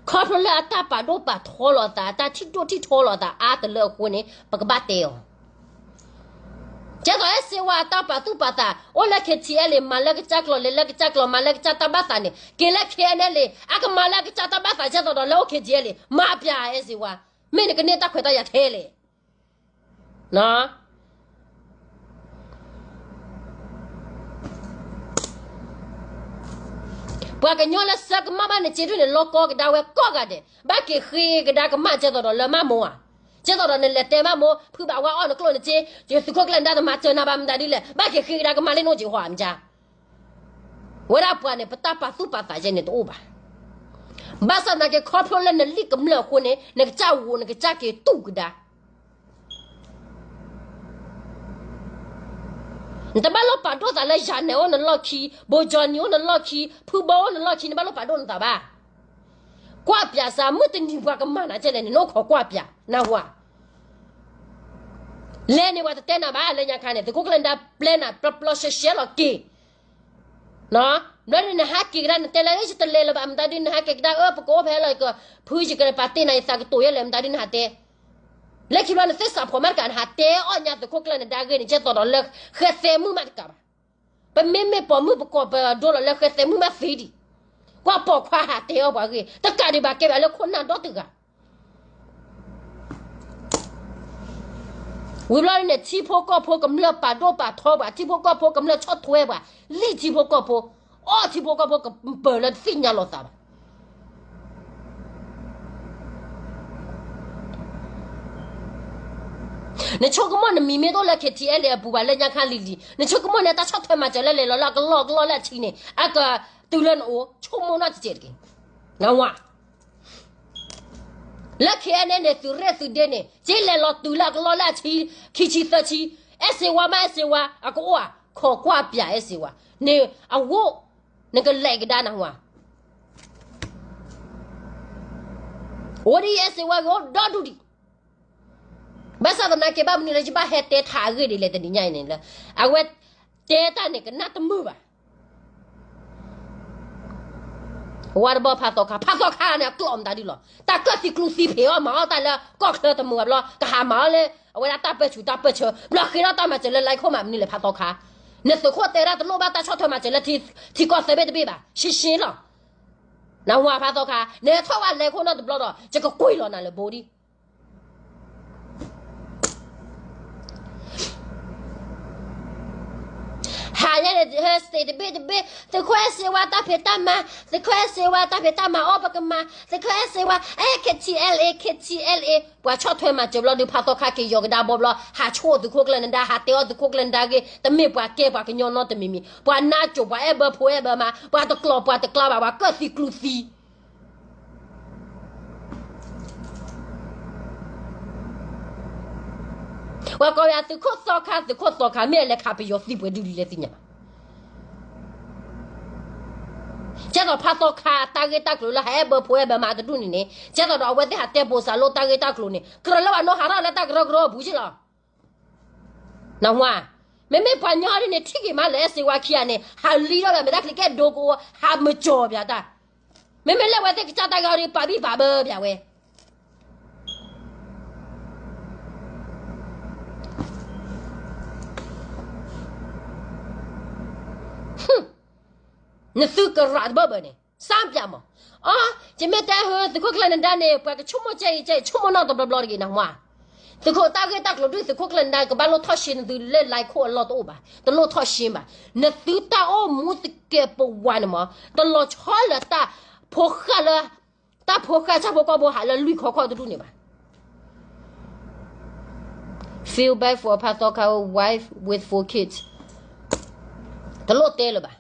ခီဖျိလၢအတၢ်ပာ်ဒိၣ်ပာ်ထီလီၤအသး အတၢ်ထံၣ်ဒိၣ်ထံၣ်ထီလီၤအသးအါတလၢအဃိန့ၣ် ပကဘၣ်တဲအီၤ, ကဲသိးအဲၣ်စ့ဝါအတၢ်ပာ်သူၣ်ပာ်သး အိၣ်လၢ K T L မၤလၢကစၢ်ကျိာ် လဲၤလၢကစၢ်ကျိာ် မၤလၢကစၢ်တၢ်ဘၢသးန့ၣ် က့ၤလၢ K N L အကမၤလၢကစၢ်တၢ်ဘၢသး ကဲသိးဒီးလၢအိၣ် K T L မၤပၠးအဲၣ်စ့ဝါ, မ့ၢ်နကန့ၢ်တၢ်ခွဲးတၢ်ယာ်ထဲလဲၣ် ပှၤကညီလၢဆၢကမၣ်ဘၣ်နစ့ဒုၣ်န့ၣ် လီၤကီကဒါဝဲကိးဂၤဒဲး, ဘၣ်က့ၤဃ့ကဒါကမၣ် ကဲသိးဒီးလၢမၢ်မိၢ်ဧါ, ကဲသိးဒီးနလဲၤတဲမၢ်မိၢ် ဖုဘၣ်ဝါအီၣ်နကျိၣ်နစ့, သုးခိၣ်ကျၢၢ်နဒါတမၤစၢၤနၤဘၣ်မတၤဒ်လဲၣ်, ဘၣ်က့ၤဃ့ကဒါကမၣ်လၢနအိၣ်က့ၤဟီဧါမ့ၢ်ကါ ဝဲဒၣ်ပှၤန့ၣ် ပတၢ်ပာ်သူၣ်ပာ်သးယဲန့ၣ်တအိၣ်ဘၣ်. ဘၣ်ဆၣ်သနာ်က့ ခီဖျိလၢနလံၣ်ကမျၢၢ်အဃိန့ၣ် နကစၢ်ဂိၤ နကစၢ်က့ၤတူၢ်ကဒါ နတဘၣ်လိၣ်ပာ်ဒိၣ်သးလၢယၤနဲၣ်အိၣ်နလီၢ်ခံ, ဘိကၠီနံၤအိၣ်နလီၢ်ခံ, ဖုဘီအိၣ်နလီၢ်ခံ, နဘၣ်လိၣ်ပာ်ဒိၣ်နသးဘၣ်. ကွၢ်ပၠးစၢ် မုၢ်တနံၤပှၤကမၤနၤကဲလဲၣ်န့ၣ် နအိၣ်ခိးကွၢ်ပၠး, နၢ်ဟူဧါ. လဲၤန့ၣ်ပှၤတတဲနၤဘၣ် လၢညါခါန့ၣ် သုးခိၣ်ကျၢၢ်နဒါပျဲနၤ ပျီပျီရှဲရှဲလီၤက့ၤ ဘျီဒ်နဟးက့ၤကဒါ နတဲလၢယတလဲၤလၢၤဘၣ် မတၤဒ်နဟးက့ၤကဒါ အၢ ပကအိၣ်ဖဲလီၤ ဖုယကပာ်တ့ၢ်နၤ ယသးကတိၤယဲလဲၣ် မတၤဒ်နဟးတဲ. လၢခံဘျီနသ့ၣ်စးဖိးမးတကး နဟးတဲအီၣ်ညါသုးခိၣ်ကျၢၢ်နဒါဂ့ၢ်န့ၣ် ကဲသိးဒီးလၢဃဲသဲမုၣ်မးတကးဘၣ်. ပမ့မ့ၢ်ပိာ်မုၣ်ပကိးပဒိလီၤလၢဃဲသဲမုၣ်မးသ့ဒံး. ကွၢ်ပိာ်ခွါဟးတဲအီၣ်ပှၤဂ့ၢ် တကးဒံးဘၣ်ကဲဘၣ်လၢခိၣ်နၢ်ဒီတဂၤ ဝံၤဘျီန့ၣ် ထံဖိကီၢ်ဖိကမျၢၢ်ပာ်ဒိၣ်ပာ်ထီပှၤ ထံဖိကီၢ်ဖိကမျၢၢ်ဆီၣ်ထွဲပှၤ လံၣ်ထံဖိကီၢ်ဖိ အီၣ်ထံဖိကီၢ်ဖိကပၢၤလၢတသ့ၣ်ညါလိာ်သးဘၣ်. နဆိကမိၣ်နမံၤမ့ၢ်တအိၣ်လၢ K T L အပူၤဘၣ်လၢညါခါလံၤလံၤ နဆိကမိၣ်န့ၣ် တၢ်ဆီၣ်ထွဲမၤစၢၤလၢလဲၤလီၤလၢအကလီကလီလၢအဆံန့ၣ် အကတုၤလၢနအိၣ် ဆိကမိၣ်နီတစဲးတက့ၢ်. နဝၤ လၢ K N L န့ၣ် သုးရ့ၣ်သုးဒ့န့ၣ် က့လဲၤလီၤတုၤလၢအကလီလၢအဆံ ခံဆံသၢဆံ အဲၣ်စ့ဝါမး အဲၣ်စ့ဝါ အကအိၣ်ဧါ ခိးကွၢ်ပၠးအဲၣ်စ့ဝါ န့ၣ်အဂိၢ် နကလဲၤကဒါနဝၤ အိၣ်ဒ်အံၤ အဲၣ်စ့ဝါဂ့ၤအိၣ်ဒီဒူၣ်ဒံး ဘၣ်ဆၣ်သနာ်က့ ဘၣ်မနုၤလၢယဘၣ်ဟဲတဲထးအဂ့ၢ်ဒ်လဲၣ်တနံၤညါအံၤန့ၣ်လၢ အဝဲတဲတၢ်န့ၣ်ကနၣ်တမုာ်ဘၣ်. ဝါတဘီဖးသီခါ ဖးသီခါန့ၣ် အကျိာ်မတၤဒ်လီၤ တၢ်ကၢၣ်သံကျူသံဖံးအီၣ်မၤအီၣ်တၢ်လၢကီၢ်ချၢတမုာ်ဘၣ်ဘျီ ကဟးမၤအီၣ်လၢ အဝဲဒၣ်တၢ်ပၢၢ်ဆူးတၢ်ပၢၢ်ဆၢ ဘျီဃ့ထီၣ်တၢ်မၤစၢၤလၢလါခိၣ်မးမနုၤလဲၣ် ဖးသီခါ နသုးခိၣ်တဲဒၣ်တလိၣ်ဘၣ်တၢ်ဆီၣ်ထွဲမၤစၢၤလၢထံကီၢ်သၢဘ့ၣ်တဘ့ၣ်ဘၣ် ရှင်းရှင်းလီၤ. နဝၤဖးသီခါ နထီၣ်ဝဲလဲၤခိၣ်နီတဘျီဒီး ယကကွံာ်လီၤနၤလၢဘိဒံး ဟး ညါန့ၣ် ဟဲ state တဘ့ၣ်တဘ့ၣ် သုးခိၣ်အဲၣ်စ့ဝါတၢ်ဖံးတၢ်မၤ, သုးခိၣ်အဲၣ်စ့ဝါတၢ်ဖံးတၢ်မၤအီၣ်ပကမၤ, သုးခိၣ်အဲၣ်စ့ဝါ အဲ KTLA KTLA ပှၤဆီၣ်ထွဲမၤစၢၤဘျီဒုး ဖးသီခါက့ၤယီၤကဒါဘီဘျီ ဟးဆိၣ်သုးခိၣ်ကျၢၢ်နဒါ ဟးတဲအီၣ်သုးခိၣ်ကျၢၢ်နဒါဂ့ၢ် တမ့ၢ်ပှၤကဲပှၤကညီနီတမံၤမံၤ ပှၤနါစိၤ ပှၤအဲၣ်ဘၢဖိအဲၣ်ဘၢမါ ပှၤတကျိၤပှၤတကျါဘၣ် ပှၤကၢၣ်သံကျူသံ ပှၤကိးယၤသုးခိၣ်သီခါ သုးခိၣ်သီခါ မ့ၢ်အလဲၤခးပယီၤသံပှဲၤဒုဒ်လဲၣ် သ့ၣ်ညါဘၣ်. ကဲသိးဖးသီခါ တၢ်ဂ့ၢ်တၢ်ကျိၤလၢဟးအဲၣ်ဘၢဖိအဲၣ်ဘၢမါတဒူၣ်န့ၣ်န့ၣ် ကဲသိးဒီးအဝဲသ့ၣ်ဟးတဲပိစးလိတၢ်ဂ့ၢ်တၢ်ကျိၤန့ၣ် ကြၢးလၢပှၤနီၢ်ဟးထီၣ်လၢတၢ်ကရၢကရိအပူၤက့လီၤ. နၢ်ဟူဧါ. မ့မ့ၢ်ပှၤညီဒ်န့ၣ် ထံၣ်က့ၤမးလၢအဲၣ်စ့ဝါခံဂၤန့ၣ် ဟးလံထီၣ်ဒီး မ့ၢ်တၢ်ချံးကဲဒိကအိ ဟးမုၢ်ကၠီၤပၠးတၢ်. မ့မ့ၢ်လၢအဝဲသ့ၣ်ကစၢ်တၢ်ဂ့ၢ်အီၤဒီး ပာ်ဘံၣ်ပာ်ဘၢပၠးဝဲ နသုကရၣ်တဘၢဘၢန့ၣ် စၢ်ပၠးမး. အ ယမ့ၢ်တဲဟၢ သုးခိၣ်ကျၢၢ်နဒါန့ၣ် ပှၤကဆိကမိၣ်ကဲအံၤကဲအံၤ ဆိကမိၣ်နီၢ်တဘျီဘျီတဂ့ၤ နၢ်ဟူဧါ. သုးခိၣ်တၢ်ဂ့ၢ်တၢ်ကျိၤဒုး သုးခိၣ်ကျၢၢ်နဒါ ကဘၣ်လိၣ်ထီၣ်ရှဲ နသုလၢ line ခိၣ်အလီၢ်တအိၣ်ဘၣ် တလိၣ်ထီၣ်ရှဲဘၣ်. နသုတၢ်အိၣ်မူသကဲးပဝးန့ၣ်မး တလီၤဆီလၢတၢ်ဖိဃၢ်လၢ တၢ်ဖိဃၢ်ဆၣ်ဖိကီၢ်ဖိဟးလၢလွံၢ်ခီခီၣ်တဒူၣ်န့ၣ်ဘၣ်. Feel bad for ဖးသီခါ wife with four kids တလိၣ်တဲလၢၤဘၣ်.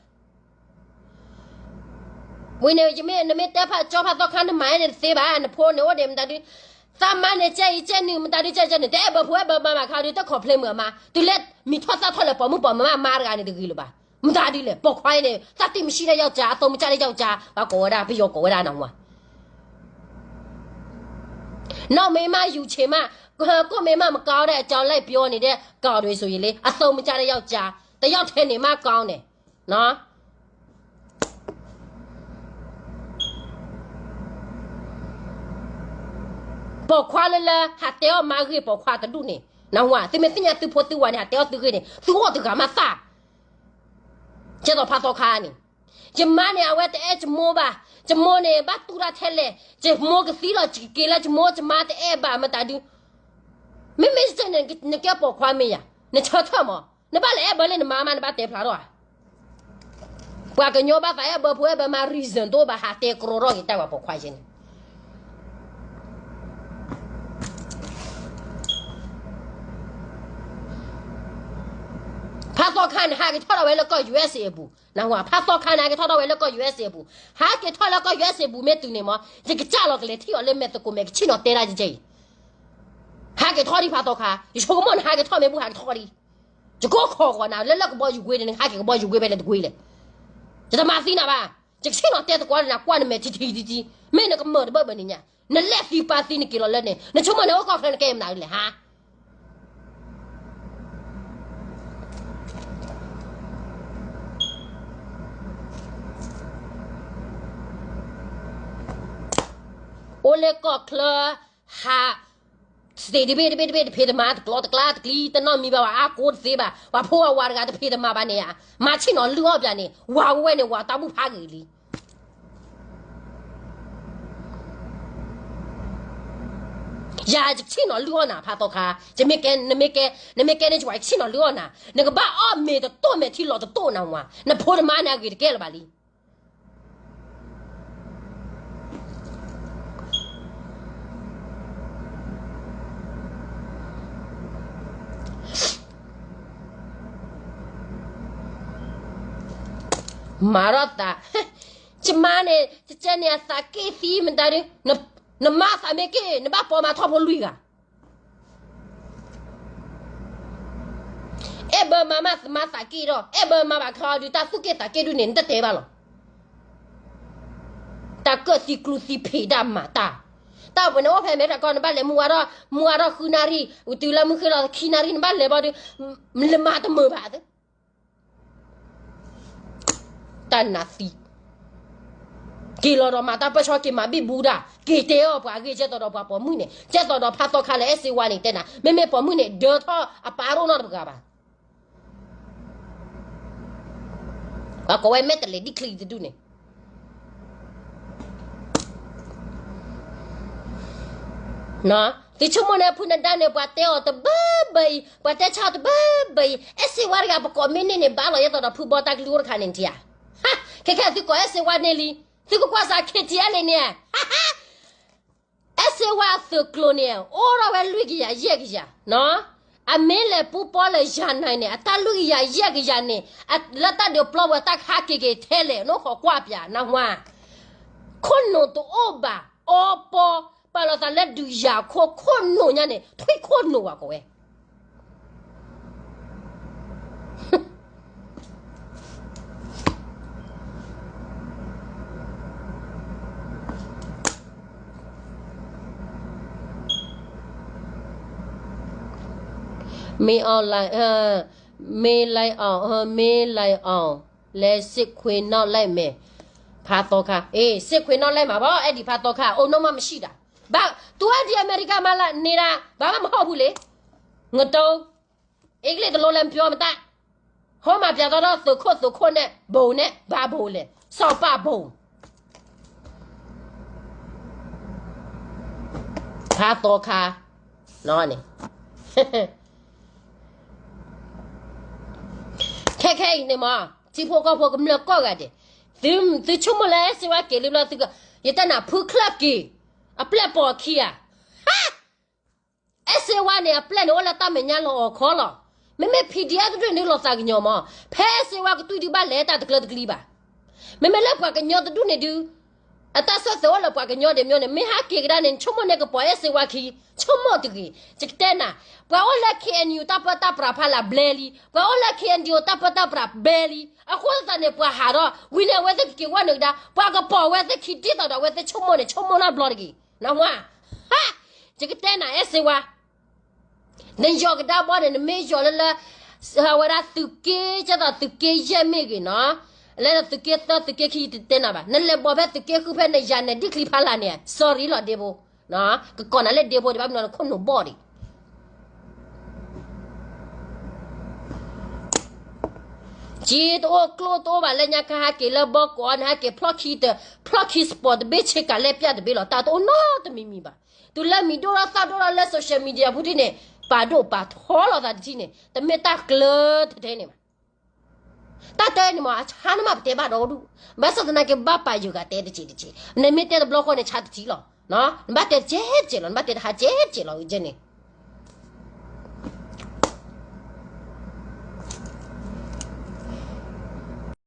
ဝံၤန့ၣ် ယမ့ၢ်နမ့ၢ်တဲဖးကၠီဖးသီခါ နမၤန့ၣ်တသ့ဘၣ် နဖိန့ၣ်အိၣ်ဒံးမတၤဒု သးမါန့ၣ် ကဲအံၤကဲနုာ် မတၤဒုကဲကဲနုာ် တအဲၣ်ဘၢဖိအဲၣ်ဘၢမါဘၣ်ခါဒု တ complain မုာ်အမါ တုၤလၢမံၤထီၣ်သၣ်ထီၣ်လၢပိာ်မုၣ်ပိာ်မၢ်မါတဂၤန့ၣ်တဂ့ၤလၢၤဘၣ်. မတၤဒုလဲၣ် ပိာ်ခွါအံၤန့ၣ် သးတံၢ်မံၤဆံးဒၣ်ယီၢ်ကၠါ အသိမုၢ်ကၠၢ်ဒၣ်ယီၢ်ကၠါ ပှၤကိးဝဲဒၣ် ပယီၤကိးဝဲဒၣ်နၢ်ဟူဧါ. နောက်မင်းမယူချင်မှ ကိုယ့်မိန်းမမကောင်းတဲ့အကြောင်းလိုက်ပြောနေတဲ့ကောင်တွေဆိုရင်လေ အသုံးမကျတဲ့အယောက်ျား တစ်ယောက်တည်းနေမှကောင်းတယ်နော်. ပိာ်ခွါလၢလၢ ဟးတဲအီၣ်မါဂ့ၢ်ပိာ်ခွါတဒူၣ်န့ၣ် နၢ်ဟူဧါ. သုမ့ၢ်သ့ၣ်ညါသုဖိသုဝၤန့ၣ် ဟးတဲအီၣ်သုဂ့ၢ်န့ၣ် သုအိၣ်တဂၤမးသၣ် ကဲသိးဖးသီခါန့ၣ် ယမါန့ၣ် အဝဲတအဲၣ်ယမိၢ်ဘၣ်. ယမိၢ်န့ၣ် ဘၣ်တူၢ်တၢ်ထဲလဲၣ်. ယမိၢ်ကသံလီၤ ယက့ၤလၢယမိၢ် ယမါတအဲၣ်ဘၣ်မတၤဒု. မ့မ့ၢ်ယတဲန့ၣ် နကဲပိာ်ခွါမ့ၢ်ယၤ, နဆၢထၢၣ်မး. နဘၣ်လဲၤအဲၣ်ဘၢလၢနမါမး နဘၣ်တဲဖျါထီၣ်ဧါ. ပှၤကညီဘၣ်သးအဲၣ်ဘၢဖိအဲၣ်ဘၢမါ reason တအိၣ်ဘၣ် ဟးတဲကြီထီၣ်က့ၤတၢ်ပှၤပိာ်ခွါယဲန့ၣ် ဖးသီခါန့ၣ် ဟးက့ၤထီၣ်ဒၣ်ဝဲလၢကီၢ် ယူအက်စ်အေ အပူၤ, နၢ်ဟူဧါ. ဖးသီခါန့ၣ် ဟးက့ၤထီၣ်ဒၣ်ဝဲလၢကီၢ် ယူအက်စ်အေ အပူၤ, ဟးက့ၤထီၣ်လၢကီၢ် ယူအက်စ်အေ အပူၤ မ့ၢ်တုၤန့ၣ်မး ယကစၢ်လီၤကလဲၤထံၣ်အီၤလၢမဲာ်သကိးမဲာ် ကဆ့ၣ်နီၤတဲဒၣ်ယဲအံၤ, ဟးက့ၤထီၣ်ဒံးဖးသီခါ, ယဆိကမိၣ်နဟးက့ၤထီၣ်မ့ၢ်ဘူၣ် ဟးက့ၤထီၣ်ဒံး, ယကိးခိးဂီၤနၤ လၢလၢကဘီယူၤကွ့န့ၣ် နဟးက့ၤကဘီယူၤကွ့ဖဲလဲၣ်တကွ့လဲၣ်, ယတမၤသံနၤဘၣ်, ယကဆ့ၣ်နီၤတဲသကိးနၤ ကွၢ်နမဲာ်ထံထံထံထံ, မ့ၢ်နကမၢၢ်တဘၢဘၢန့ၣ်ညါ, နလဲၤသံပာ်သံနက့ၤလီၤလၢန့ၣ် နဆိကမိၣ်န့ၣ် အိၣ်ကီၢ်ချၢနကဲမနုၤလဲၣ်ဟါ. အိၣ်လၢကီၢ်ချၢ ဟး state တဘ့ၣ်တဘ့ၣ်တဘ့ၣ် တဖံးတမၤ တကျိၤတကျါ တကျံတနီၣ်မံၤဘၣ် ပှၤအါကိးတသ့ဘၣ်, ပှၤဖိပှၤဝၤတဂၤတဖံးတမၤဘၣ်န့ၣ်ဧါ, မၤဆ့ၣ်နီၤလုၢ်အီၣ်ပၠးန့ၣ် ဝၤဝဲန့ၣ် ဝၤတၢ်ဘူၣ်ဖးဂ့ၤလံ. ယၤယဆ့ၣ်နီၤလုၢ်အီၣ်နၤ ဖးသီခါ, နမ့ၢ်ကဲန့ၣ် ယဝၤယဆ့ၣ်နီၤလုၢ်အီၣ်နၤ, နကဘၣ်အီၣ်မ့ၤတတိၢ်မဲာ်ထံလီၤတတိၢ်နၤဝၤ, နဖိနမါန့ၣ်အဂ့ၤတကဲလၢၤဘၣ်လံ. မၤထီၣ်သး, ယမါန့ၣ် ကကဲန့ၣ် အသးက့ၣ်သံမတၤဒု, နမါသးမ့ၢ်က့ၣ် နဘၣ်ပိာ်မၤထီၣ်ဖိလွံၢ်ဂၤ အဲၣ်ဘၢမါမး မါသးက့ၣ်ဒီး အဲၣ်ဘၢမါဘၣ်ခီဒုး တၢ်သူၣ်က့ၣ်သးက့ၣ်ဒုးန့ၣ် နတတဲဘၣ်လီၤ. တၢ်ကၢၣ်သံကျူသံဖံးတၢ်မၤတၢ်, တၢ်ပှဲၤန့ၣ်အိၣ်ဖဲမဲာ်တၢ်ကီ နဘၣ်လဲၤမူဝါထီၣ် မူဝါထီၣ်ဃုနၣ်ရံၣ် တုၤလၢမုၢ်ဃ့လီၤခံနၣ်ရံၣ် နဘၣ်လဲၤဘၣ်ဒုး လၢမၤတမုာ်ဘၣ်သ့ တၢ်နးသံ, က့ၤလီၤဒီးမၤတၢ်ပၢၢ်ဆၢ က့ၤမၤဘံၣ်ဘူတၢ် က့ၤတဲအီၣ်ပှၤအဂ့ၢ် ကဲသိးဒီးပှၤပိာ်မုၣ်န့ၣ် ကဲသိးဒီးဖးသီခါလၢအဲၣ်စ့ဝါန့ၣ် တဲနၤ မ့မ့ၢ်ပိာ်မုၣ်န့ၣ် ဒၢထီၣ်အပၢ်ရိၣ်နီတပှၤဘၣ်. ပှၤကိးဝဲမဲာ်တလဲၤဒံၣ်ချံတဒူၣ်န့ၣ်, န သုဆိကမိၣ်န့ၣ် ဖုနဒါန့ၣ် ပှၤတဲအီၤတဘၢဘၢအံၤ, ပှၤတဲဆါအီၤတဘၢဘၢအံၤ, အဲၣ်စ့ဝါတဂၤ ပကိးမ့ၢ်န့ၢ်န့ၣ် ဘၣ်လီၤယဲသိးဒီးဖုဘီတၢ်ကလုၢ်အိၣ်တခါန့ၣ်ထံဧါ. ခဲခဲသုကိးအဲၣ်စ့ဝါန့ၢ်လံ, သုကကွၢ်စး K T L န့ၣ်, အဲၣ်စ့ဝါအသုးကျိၤန့ၣ် အိၣ်ထီၣ်ဝဲလွံၢ်ကယၤယဲၢ်ကယၤ, အမ့ၢ်လဲၤပူၤပီၢ်လၢယၤနၤန့ၣ် အတၢ်လွံၢ်ကယၤယဲၢ်ကယၤန့ၣ် လၢတၢ်ဒုးပျီဝဲတၢ်ကဟးက့ၤက့ၤထဲလဲၣ် နအိၣ်ခိးကွၢ်ပၠးနၢ်ဟူဧါ. ခိၣ်နူာ်တအိၣ်ဘၣ်, အီပီ, ပာ်လီၤသးလၢဒုးယၤခိၣ် ခိၣ်နူာ်ညါန့ၣ် ထွံၣ်ခိၣ်နူာ်ဝဲကိးဝဲ မ့ၢ်အီၤလဲၣ်, မ့ၢ်လဲၣ်အီၤ, မ့ၢ်လဲၣ်အီၤ, လဲၤစ့ၣ်ခွ့နီၣ်လဲၣ်မဲာ်, ဖးသီခါ, အ့ၣ် စ့ၣ်ခွ့နီၣ်လဲၣ်မးဘၣ်, အဲၣ်ဒံးဖးသီခါ အိၣ်နီၣ်မးမ့ၢ်ဆံးဒၣ်, ဘၣ်, တူၢ်ဝဲဒံးအမဲရကၤမးလၢန့ၣ်ဒၣ် ဘၣ်မးမဟီၣ်ပူၤလံ, ငတိၤ, အ့ၣ်ကလ့ၣ်တလိလၢမပျီမတၢ်, ဟီၣ်မးပၠးသီဒီးသုးခိၣ်သုးခိၣ်န့ၣ် ဘိးန့ၣ် ဘၣ်ဘိးလဲၣ်, စီၤပၢ်ဘိး ဖးသီခါ, န့ၣ် ခဲခဲအံၤန့ၣ်မး, ထံဖိကီၢ်ဖိကမျၢၢ်ကိးဂၤဒဲး, သုဆိကမိၣ်လၢအဲၣ်စ့ဝါက့ၤလံဘျီသုက, ယတဲနၤဖုချၢၣ်က့ၤ, အပျဲၢ်ပိာ်ခံဂၤ, အဲၣ်စ့ဝါန့ၣ် အပျဲၢ်န့ၣ်အိၣ်လၢတၢ်မဲာ်ညါလီၤအီၤခီလီၤ. မ့မ့ၢ် P D F တဒူၣ်န့ၣ်ဒုးလီၤသးကညီၤမး, ဖဲအဲၣ်စ့ဝါကသွံၣ်ဒုးဘၣ်လဲၤတၢ်တကျၢၤတကျံဘၣ်. မ့မ့ၢ်လၢပှၤကညီတဒူၣ်န့ၣ်ဒုး အတၢ်ဆၢသၢအိၣ်လၢပှၤကညီဒဲးမညီန့ၣ် မ့ၢ်ဟးက့ၤကဒါန့ၣ် ဆိကမိၣ်န့ၣ်ကပိာ်အဲၣ်စ့ဝါခံ, ဆိကမိၣ်တဂ့ၤ. ယကတဲနၤ, ပှၤအိၣ်လၢ K N U တၢ်ပၢတၢ်ပြးဖးလၢဘျဲလံ, ပှၤအိၣ်လၢ K N D O တၢ်ပၢတၢ်ပြးဘျဲလံ, အဃိသတးန့ၣ် ပှၤဟးထီၣ်ဝံၤန့ၣ် အဝဲသ့ၣ်ကက့ၤဝဲနုာ်ကဒါ, ပှၤကပိာ်ဝဲသ့ၣ်ခံဒ်သိးဒီးအဝဲသ့ၣ်ဆိကမိၣ်န့ၣ် ဆိကမိၣ်နီတဘျီတဂ့ၤ. နၢ်ဟူဧါ. ယကတဲနၤအဲၣ်စ့ဝါ နယီၤကဒါဘီန့ၣ် နမ့ၢ်ယီၤလၢလၢ အဝဲဒၣ်သုးက့ ကဲသိးသုးက့ယဲၢ်မ့ၢ်ဂ့ၤနီၤ, လၢသုးက့သၢ သုးက့ခံယတတဲနၤဘၣ်, နလဲၤဘီဖဲသုးက့ဃုဖဲနယၤနဲၣ်ဒံၣ်ချံဖးလာ်န့ၣ် sorry လီၤဒ့ဖိ, ကကိးနၤလၢဒ့ဖိဒံးဘၣ်မနုၤနခိၣ်နူာ်ဘီၣ်ဒံး က့တအိၣ်ကျိၣ်တအိၣ်ဘၣ်လၢညါခါ ဟဲက့ၤလၢဘီကီးန့ၣ် ဟဲက့ၤဖျီၣ်ခံတ, ဖျီၣ်ခံ support တဘ့ၣ်ဆ့ကၤလဲၣ်ပျၢ်တဘ့ၣ်လီၤ, တၢ်တအိၣ်နီတမံၤမံၤဘၣ်. တုၤလၢမံၤဒိၣ်ထီၣ်သၣ်ဒိၣ်ထီၣ်လၢ social media ပူၤထံၣ်န့ၣ် ပာ်ဒိၣ်ပာ်ထီလီၤသးတထံၣ်န့ၣ် တမ့ၢ်တၢ်ကျၢၤတထဲန့ၣ်ဘၣ်. တၢ်တဲန့ၣ်မး အဆါန့ၣ်မးပတဲဘၣ်ဒီဒူၣ်, ဘၣ်ဆၣ်သနာ်က့ဘၣ်ပာ်ယိၤဂၤတဲတစဲးတစဲး, နမ့ၢ်တဲတဘျီဃီန့ၣ်ဆါတထံၣ်လီၤ, နဘၣ်တဲတစဲးတစဲးလီၤ, နဘၣ်တဲတဟါတစဲးတစဲးလီၤန့ၣ်